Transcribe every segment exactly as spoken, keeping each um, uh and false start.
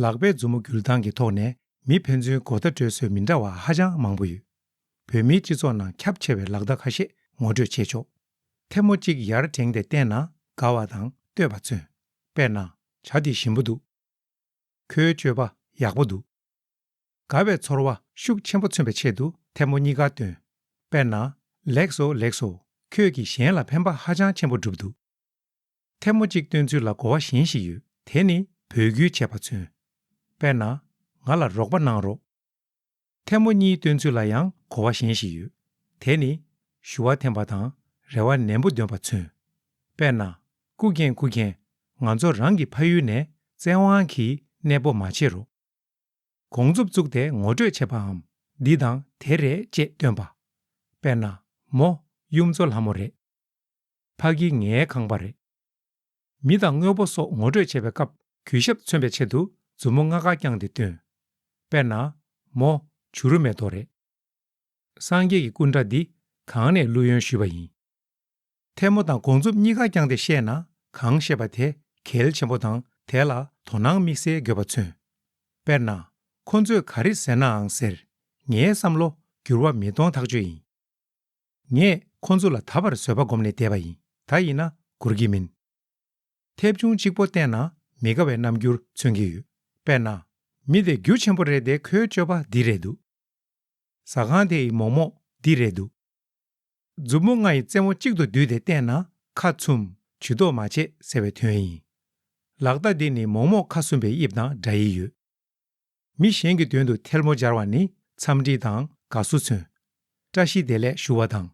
ལག་པའི་མཛུབ་མོ་འགུལ་སྟངས་ཀྱི་ཐོག་ནས་མི་ཕན་ཚུན་མགོ་བརྡ་སྤྲོད་སྲོལ་མི་འདྲ་བ་ཧ་ཅང་མང་པོ་ཡོད། བོད་མིའི་སྤྱི་ཚོགས་ནང་ཁྱབ་ཆེ་བའི་ལག་བརྡ་ཁ་ཤས་ངོ་སྤྲོད་བྱེད་ཆོག་ཐལ་མོ་གཅིག་ཡར་བསྒྲེངས་ཏེ་བསྟན་ན་དགའ་བ་དང་བསྟོད་པ་མཚོན། དཔེར་ན། བྱ་འདི་ཞིམ་པོ་འདུག་ཁོའི་སྤྱོད་པ་ཡག་པོ་འདུག་དགའ་བའི་ཚོར་བ་ཤུགས་ཆེན་པོ་མཚོན་པའི་ཆེད་དུ་ཐལ་མོ་གཉིས་ཀ་སྟོན། དཔེར་ན། ལེགས་སོ་ལེགས་སོ། ཁྱོད་ཀྱིས་གཞན་ལ་ཕན་པ་ཧ་ཅང་ཆེན་པོ་བསྒྲུབས་འདུག་ཐལ་མོ་གཅིག་སྟོན་ཚུལ་ལ་གོ་བ་གཞན་ཞིག་ཡོད། དེ་ནི་འབོད་སྐུལ་བྱེད་པ་མཚོན། དཔེར་ན། ང་ལ་རོགས་པ་གནང་རོགས། ཐལ་མོ་གཉིས་སྟོན་ཚུལ་ལ་ཡང་གོ་བ་གཞན་ཞིག་ཡོད། དེ་ནི་ཞུ་བ་འཐེན་པ་དང་རེ་བ་ནན་པོ་འདོན་པ་མཚོན། དཔེར་ན། སྐུ་མཁྱེན་སྐུ་མཁྱེན། ང་ཚོ་རང་གི་ཕ་ཡུལ་ནས་བཙན་དབང་གིས་གནས་སྤོ་མ་བྱེད་རོགས། གོང་མཛུབ་བཙུགས་ཏེ་ངོ་སྤྲོད་བྱེད་པའམ་འདི་དང་དེ་རེད་ཅེས་སྟོན་པ། དཔེར་ན། མོ། གཡུ་མཚོ་ལྷ་མོ་རེད། ཕ་གི་ངའི་ཁང་པ་རེད། མི་དང་དངོས་པོ་སོགས་ངོ་སྤྲོད་བྱེད་པའི་སྐབས་གུས་ཞབས་མཚོན་པའི་ཆེད་དུ་མཛུབ་མོ་ལྔ་ཀ་བརྐྱངས་ཏེ་སྟོན། དཔེར་ན། མོ། བྱུ་རུ་མེ་ཏོག་རེད། སངས་རྒྱས་ཀྱི་སྐུ་འདྲ་འདི་གང་ནས་བླུ་ཡོན་ཞུས་པ་ཡིན། ཐལ་མོ་དང་གོང་མཛུབ་གཉིས་ཀ་བརྐྱངས་ཏེ་བཤད་ན་གང་བཤད་པ་དེ་གལ་ཆེན་པོ་དང་དེ་ལ་དོ་སྣང་དམིགས་བསལ་དགོས་པ་མཚོན། དཔེར་ན། ཁོ་ཚོས་ག་རེ་ཟེར་ནའང་ཟེར། ངའི་བསམ་བློ་འགྱུར་བ་མི་གཏོང་ཐག་ཆོད་ཡིན། ངས་ཁོ་ཚོ་ལ་ད་བར་བཟོད་པ་སྒོམ་ནས་བསྡད་པ་ཡིན། ད་ཡིན་ན་འགོར་གྱི་མིན། མཐེབ་ཆུང་གཅིག་པོ་བསྟན་ན་མི་དགའ་བའི་རྣམ་འགྱུར་མཚོན་གྱི་ཡོད། དཔེར་ན། མི་དེ་རྒྱུ་ཆེན་པོ་རེད་དེ་ཁོའི་སྤྱོད་པ་འདི་རེད་འདུག་ཟ་ཁང་དེ་ཡི་མོག་མོག་འདི་རེད་འདུག་མཛུབ་མོ་ལྔ་ཡི་རྩེ་མོ་གཅིག་ཏུ་བསྡུས་ཏེ་བསྟན་ན་ཁ་ཚུམས་ཇུས་གཏོགས་མ་བྱེད་ཟེར་བའི་དོན་ཡིན། ལག་བརྡ་འདི་ནི་མོག་མོག་ཁ་ཟུམ་པའི་དབྱིབས་དང་འདྲ་ཡི་ཡོད། མི་གཞན་གྱི་དོན་དུ་ཐལ་མོ་སྦྱར་བ་ནི་འཚམས་འདྲི་དང་དགའ་བསུ་མཚོན། བཀྲ་ཤིས་བདེ་ལེགས་ཞུ་བ་དང་།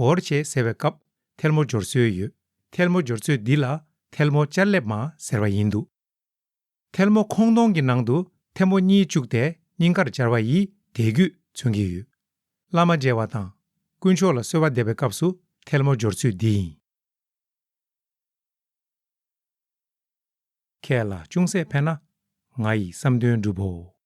འོར་བྱེད་ཟེར་བའི་སྐབས་ཐལ་མོ་སྦྱོར་སྲོལ་ཡོད། ཐལ་མོ་སྦྱོར་ཚུལ་འདི་ལ་ཐལ་མོ་སྦྱར་ལེབ་མ་ཟེར་བ་ཡིན་འདུག་ཐལ་མོ་ཁོང་སྟོང་གི་ནང་དུ་ཐལ་མོ་གཉིས་བཅུག་སྟེ་སྙིང་གར་སྦྱར་བ་ཡིས་དད་གུས་མཚོན་གྱི་ཡོད། བླ་མ་མཇལ་བ་དང་དཀོན་མཆོག་ལ་གསོལ་བ་འདེབས་པའི་སྐབས་སུ་ཐལ་མོ་སྦྱོར་ཚུལ་འདི་ཡིན། ཁྱེད་ལ་ཅུང་ཟད་ཕན་ན་ང་ཡི་བསམ་དོན་འགྲུབ་བོ།